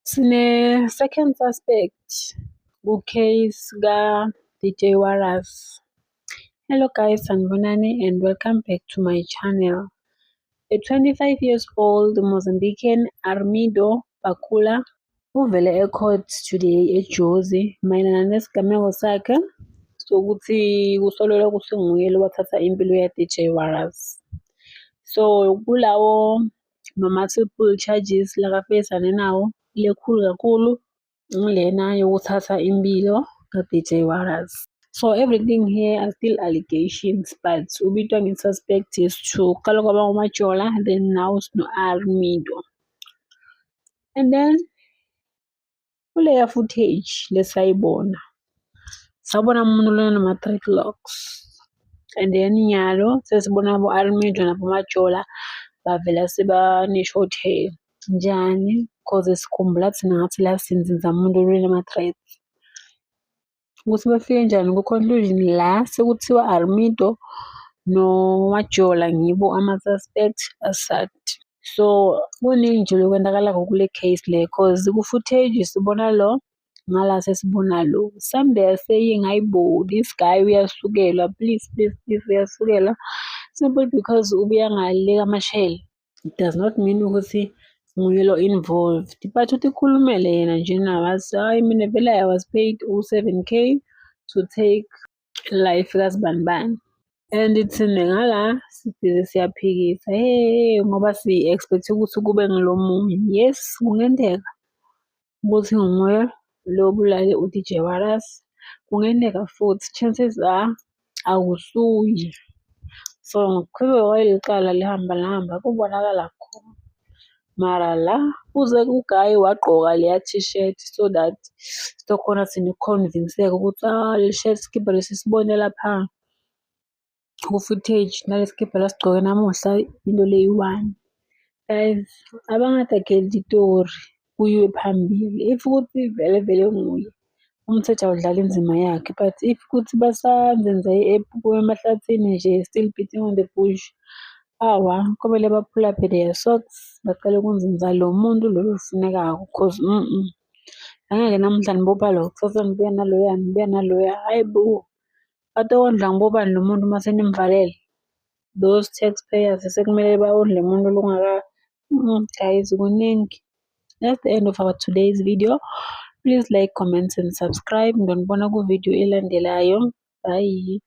Sine-second suspect ku-case ka-DJ Warras. Hello guys, sanibonani and welcome back to my channel. A 25 years old Mozambican, Armindo Bakula, uvele e-court today eJozi mayelana nesigameko sakhe sokuthi kusolelwa ukuthi nguye lo wathatha impilo ya-DJ Warras. So kulawo ma-multiple charges lakafeyisane nawo, lekhulu kakhulu ngilena yokuthatha impilo ka-DJ Warras. So everything here are still allegations, but ubitwa nge-suspect is to kuqala kwaba uMajola, then now sino-Armindo. And then kuleya footage lesayibona, sabona umuntu lona nama-dreadlocks, and then nyalo sesibona bo-Armindo naboMajola bavela sebane-short hair. Njani? 'Cause sikhumbula thina ngathi la sinzinza umuntu lonama-dreads. Ukuthi bafike njani ku-conclusion la sekuthiwa Armindo noMajola ngibo ama-suspect, asati. So kuningi nje lokwenzakalako kule case le, 'cause ku-footage sibona lo, ngala sesibona lo. Some they are saying, "Hayi bo, this guy uyasukelwa, please, please, please, uyasukelwa," simple because ubuya ngale kaMashele. It does not mean ukuthi nguye lo involved, but utikhulumele yena nje wathi, "Hhayi, mina vele I was paid u-7K to take life kazibanibani." And thina ngala sibhizi siyaphikisa, hhe, ngoba si-expect-e ukuthi kube ngilo munye. Yes, kungenzeka ukuthi nguye lo obulale u-DJ Warras, kungenzeka futhi, chances are akusuye. So ngokuqhubeka kwaleli cala lihamba lihamba kubonakala khona. Mara la uze u-guy wagqoka leya T-shirt so that sizokhona thina uku-convince-eka ukuthi, ah, le shirt, isikibha lesi sibone lapha ku-footage nale sikibha lasigcoke namuhla into le eyi-one. Guys, abangadageli titori kuyiwe phambili. If ukuthi vele vele nguye, umthetho awudlali inzima yakhe, but if kuthi basanzenza emahlathini nje, still beating on the bush, awa, kumele ba-pull up their socks, baqale ukunzinza lo muntu lolu olufunekako, 'cause angeke namuhla nibopha lo, kusasa nibuya naloya, nibuya naloya, hhayi bo. Batokondla ngibobani lo muntu mase nimvalele? Those taxpayers sekumele bawondle umuntu longaka. Guys, kuningi. That's the end of our today's video. Please like, comment and subscribe. Ngizonibona ku-video elandelayo. Bye.